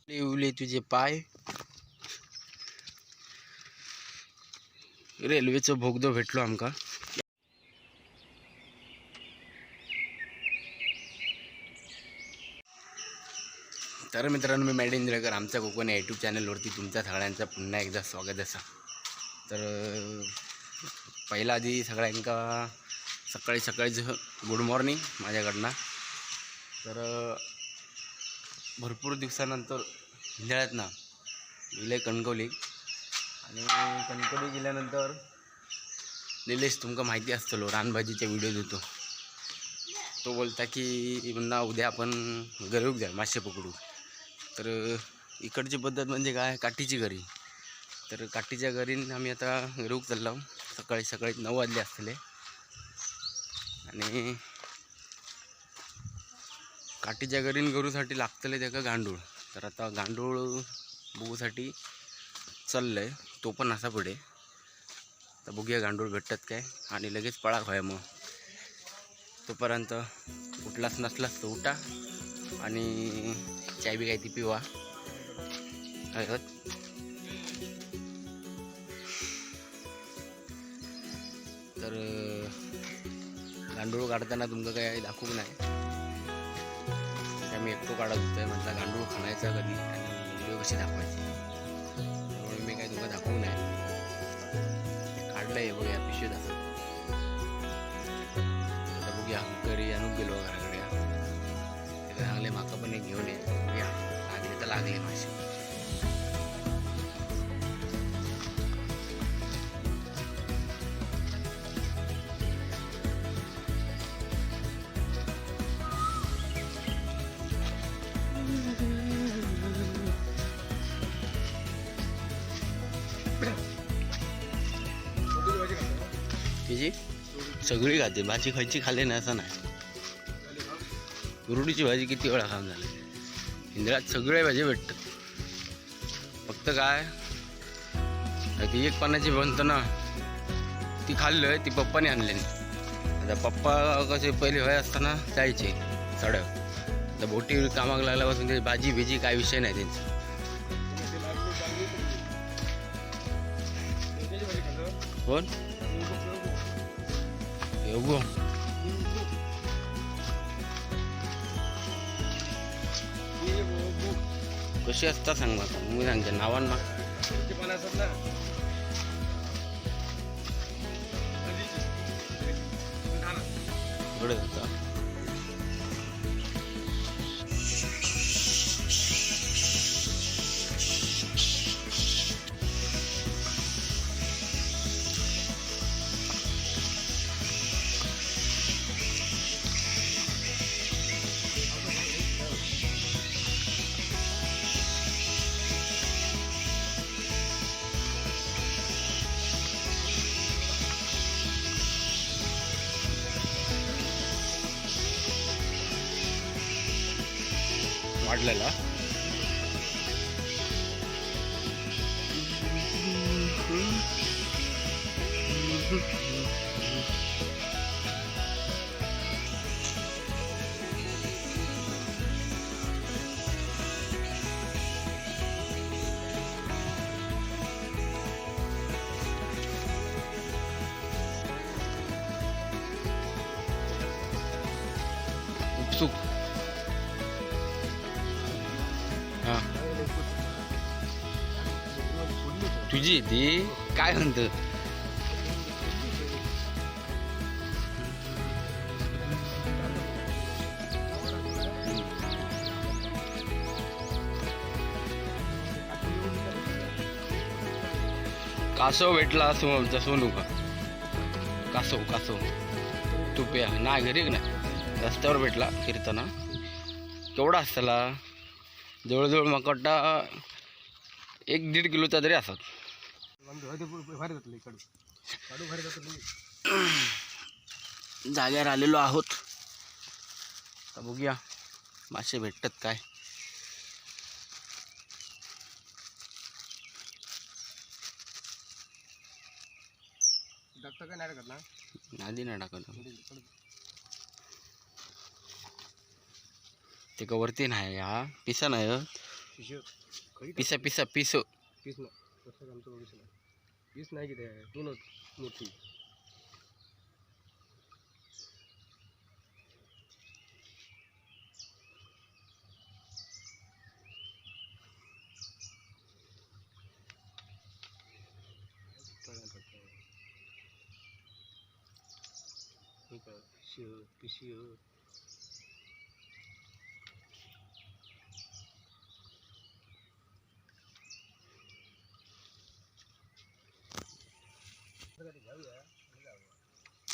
उले तुझे पाय. रेल्वेचो बोगदो भेटलो आमका. तर मित्रांनो, मी मॅड इंद्रेकर, आमच्या कोकण या यूट्यूब चॅनलवरती तुमच्या सगळ्यांचं पुन्हा एकदा स्वागत असा. तर पहिला आधी सगळ्यांका सकाळी सकाळीच गुड मॉर्निंग माझ्याकडनं. तर भरपूर दिवसानंतर हिंदळ्यात ना गेले कणकवली, आणि कणकवली गेल्यानंतर निलेश तुमका माहिती असतलो, रानभाजीचे व्हिडिओ देतो. तो बोलता की म्हणा उद्या आपण गरीब जाऊ मासे पकडू. तर इकडची पद्धत म्हणजे काय, काठीची घरी. तर काठीच्या घरी आम्ही आता गरूक चाललो. सकाळी सकाळी 9 वाजले असतले आणि काठीच्या घरीन गरूसाठी लागतले त्याका गांडूळ. तर आता गांडूळ बघूसाठी चाललं आहे, तो पण असा पुढे. तर बघूया गांडूळ भेटतात काय आणि लगेच पळा व्हाय. मग तोपर्यंत उठलाच नसलाच तर उठा आणि चाय बी काय ती पिवा. तर गांडूळ काढताना तुमका काय दाखवू नाही, मी एकटो काढत होतो. म्हटलं गांडूळ खाणायचा कधी आणि व्हिडिओ कशी दाखवायची, त्यामुळे मी काय तुमका दाखवू नाही. काढलं आहे बघूया पिशवीत असं. आता बघूया, घरी आणून गेलो घराकडे. त्याला सांगले माका पण एक घेऊन ये. बघूया लागले तर लागले मासे. तिची सगळी खाते भाजी, खायची खाल्ली नाही असं नाही. कुरडीची भाजी किती वेळा खाऊन झाली. इंद्रात सगळे भाजी भेटतात, फक्त काय ती एक पानाची बनतं ना ती खाल्लं, ती पप्पाने आणली. आता पप्पा कसे पहिले वय असताना जायचे सडक, आता बोटी कामाक लागल्यापासून ते भाजी बिजी काय विषय नाही त्यांचं. कोण योगो कशी असता सांग मला, मी सांगते नावान मग. इकडे जाता. वाढलेला उपसुक. हा तुझी ती काय म्हणतो? कासव भेटला असो आमचा सोनू का, कासव कासव तुप्या नाही घरी नाही, रस्त्यावर भेटला फिरताना. केवढा असताला जवळजवळ म्हाका वाटता 1-1.5 किलोचा तरी असत. जाग्यावर आलेलो आहोत. आता बघूया मासे भेटतात काय. डॉक्टर काय नाही टाकत ना? आधी नाही टाकत ते का वरती नाही, हा पिसा नाही हो. पिसा पिसा पिसो. पीस नाही तसं आमचं बघितलं नाही. पीस नाही किती आहे, दोनच मोठी. पिशी.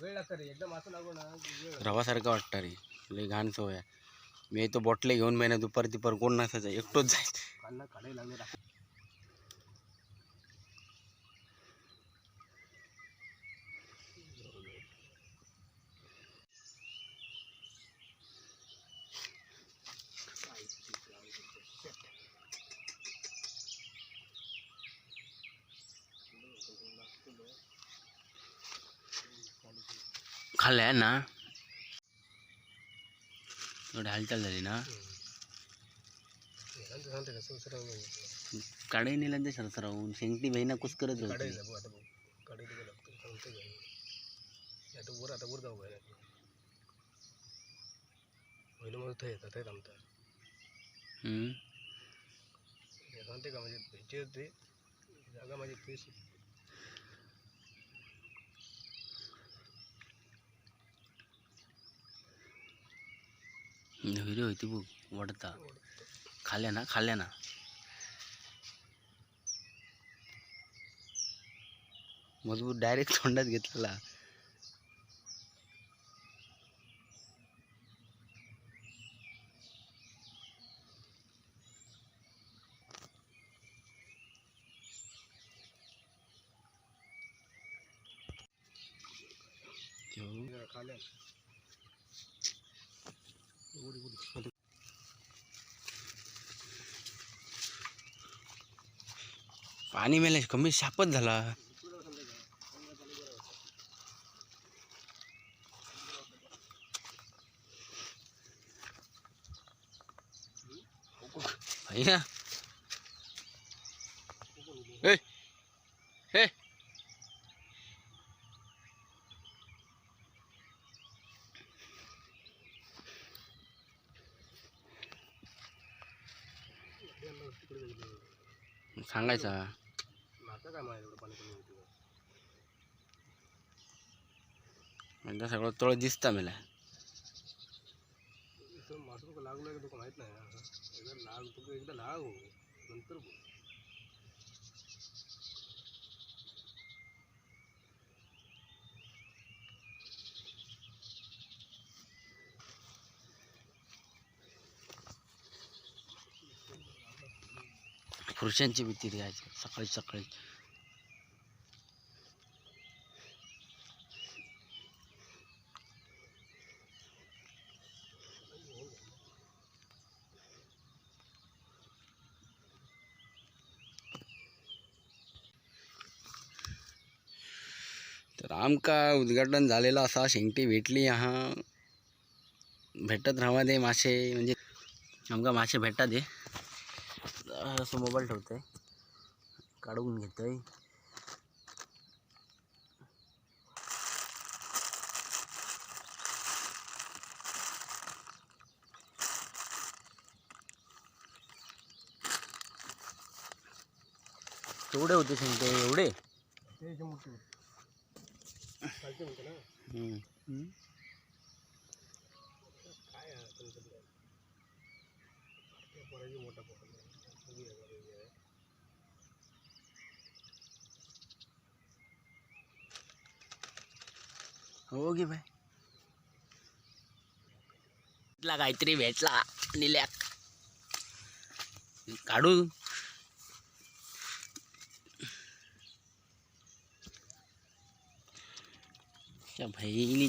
वेळ लागतं रे, एकदम असं लागू ना वेळ. रवासारखं वाटतं रे, लय घाण सवय आहे. मी तो बॉटले घेऊन महिना दुपार तिपार कोण नसायचं, एकटोच जायचं. कांदा काढायला लागले. खाल्ल्या ना एवढी हालचाल झाली ना. सांगते कसं काढे नेल्यान ते सरसरावून शेंगटी बहिणा कुस करत राहते. काढायला बघ आता, बघ काढायला लागतो सांगते काय. आता वर, आता वर जाऊ बाहेर. पहिलं माझं थंय येतात, थंय थांबतात. सांगते का म्हणजे ह्याचे ते जागा माझी पीस. हिरे होती बघ वडता. खाल्या ना, खाल्या ना. मजबूत डायरेक्ट तोंडात घेतलेला. खाल्या. उडी उडी. पाणी मेले कमी शापच झाला. भैया ए ए सांगायचा. माका काय माहिती एवढं पाणी कमी होतं. म्हणजे सगळं तळ दिसता मला. इथं मासं तुका लागलं की तुका माहित नाही. एकदा लाग तुका, एकदा लाग हो नंतर बघ. पुरुषांची भीती द्यायची सकाळी सकाळी. तर आमका उद्घाटन झालेला असा शेंगटी भेटली. हा भेटत राहा दे मासे, म्हणजे आमका मासे भेटतात दे. असं मोबाईल ठेवतोय, काढून घेतोय. केवढे होते शेंगटे एवढे? ते जे मोठे चालते म्हणते ना. काय आहे तुमचं ते? त्या पोराची मोठा पोर आहे. बघूया बघूया. हो गे भाई, भेटला काहीतरी, भेटला निल्या काढू. त्या बहिणी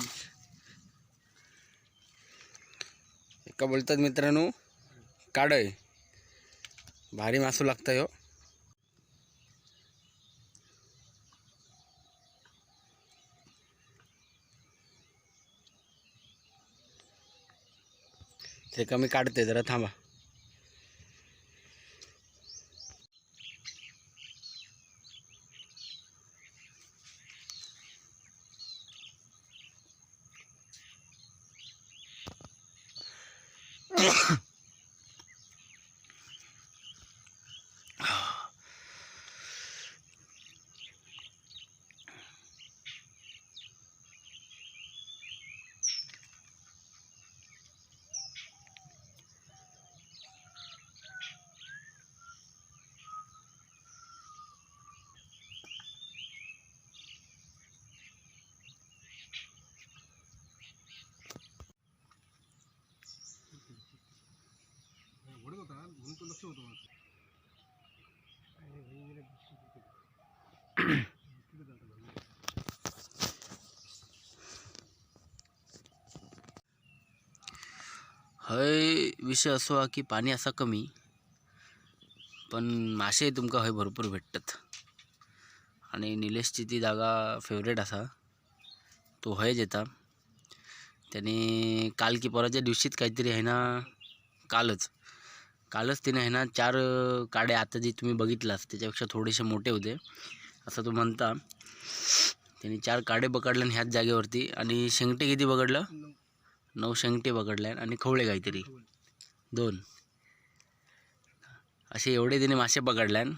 एका बोलतात मित्रांनो, काढय भारी मासू लागतं हो. ते कमी काढते जरा थांबा. ओढत होता म्हणून तो लक्ष होतं माझं. हय विषय असो हा की पाणी असा कमी, पण मासे तुमकां हय भरपूर भेटतात. आणि निलेशची ती जागा फेवरेट असा, तो हयच येता. त्याने काल की परवाच्या दिवशीच काहीतरी आहे ना, कालच कालच तिने आहे ना 4 काड्या आता जे तुम्ही बघितलास त्याच्यापेक्षा थोडेसे मोठे होते असं तो म्हणता. त्याने 4 काडे पकडले आणि ह्याच जागेवरती. आणि शेंगटे किती पकडलं? 9 शेंगटे पकडले आणि खवळे काहीतरी 2, असे एवढे तिने मासे पकडल्यान.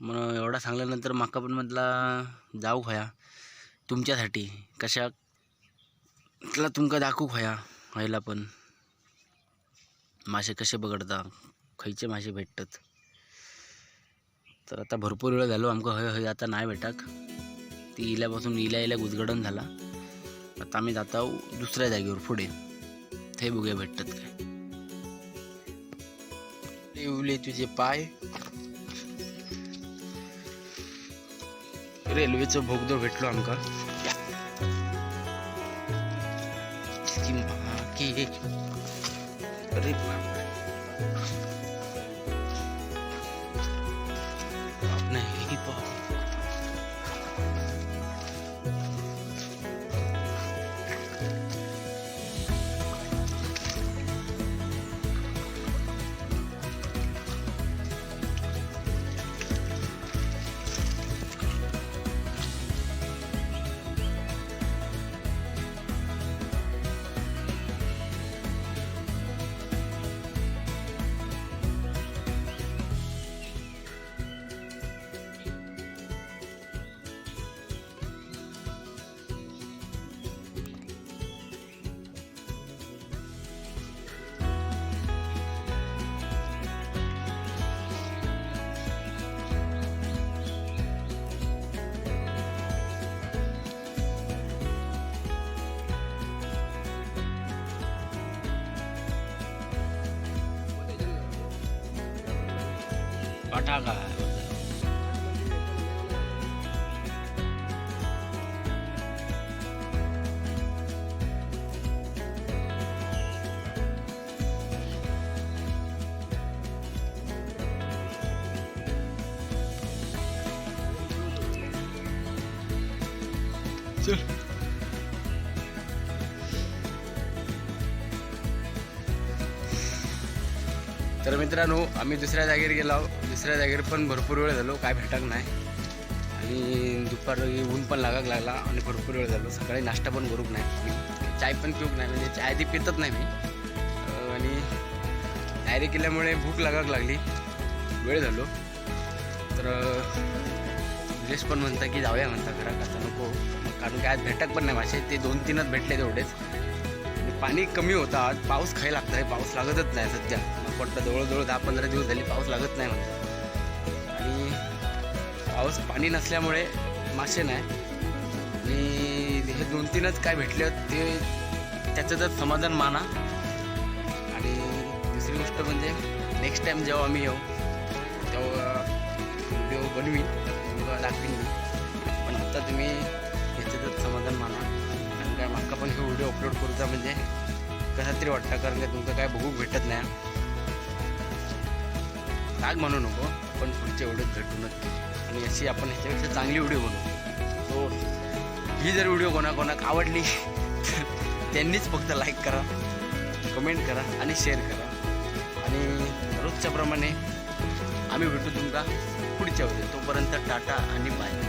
मग एवढा सांगल्यानंतर माका पण म्हटला जाऊ खया तुमच्यासाठी, कशा म्हटलं तुमका दाखवू खया व्हायला पण मासे कसे पकडता, खयचे मासे भेटतात. तर आता भरपूर वेळ झालो आमका हय हय आता नाही भेटाक. ती इल्यापासून इल्या इल्या गुजगडन झाला. आता आम्ही जात आहोत दुसऱ्या जागेवर पुढे, ते बघूया भेटतात काय. इवले तुझे पाय. रेल्वेचं भोगदो भेटलो आमका. की अरे बापरे, बाप नाही बाप. पाटा काय चल. तर मित्रांनो आम्ही दुसऱ्या जागेवर गेलो. दुसऱ्या जागेवर पण भरपूर वेळ झालो काय भेटक नाही. आणि दुपारी ऊन पण लागाक लागला आणि भरपूर वेळ झालो. सकाळी नाश्ता पण करूक नाही मी, चाय पण पिऊक नाही, म्हणजे चाय ती पितच नाही मी. आणि तयारी केल्यामुळे भूक लागाक लागली, वेळ झालो. तर निलेश पण म्हणता की जाऊया म्हणता घरात, आता नको, कारण काय आज भेटक पण नाही मासे, ते 2-3च भेटले तेवढेच. पाणी कमी होतं आज, पाऊस खायला लागतं आहे, पाऊस लागतच नाही सध्या. मग वाटतं जवळजवळ 10-15 दिवस झाले पाऊस लागत नाही म्हणतात. आणि पाऊस पाणी नसल्यामुळे मासे नाही. आणि हे 2-3च काय भेटले ते त्याचं तर समाधान माना. आणि दुसरी गोष्ट म्हणजे नेक्स्ट टाईम जेव्हा आम्ही येऊ तेव्हा व्हिडिओ बनवीन, तुम्हाला दाखवीन मी. पण आत्ता तुम्ही ह्याच्यातच समाधान माना, कारण काय माका पण हे व्हिडिओ अपलोड करूचा म्हणजे कसा तरी वाटतं, कारण काय तुमचं काय बघू भेटत नाही. राग म्हणू नको, पण पुढच्या व्हिडिओत भेटू नक्की. आणि अशी आपण ह्याच्यापेक्षा चांगली व्हिडिओ बनवू. तो ही जर व्हिडिओ कोणाकोणाक आवडली तर त्यांनीच फक्त लाईक करा, कमेंट करा आणि शेअर करा. आणि रोजच्या प्रमाणे आम्ही भेटू तुमका पुढच्या व्हिडिओ. तोपर्यंत टाटा आणि बाय.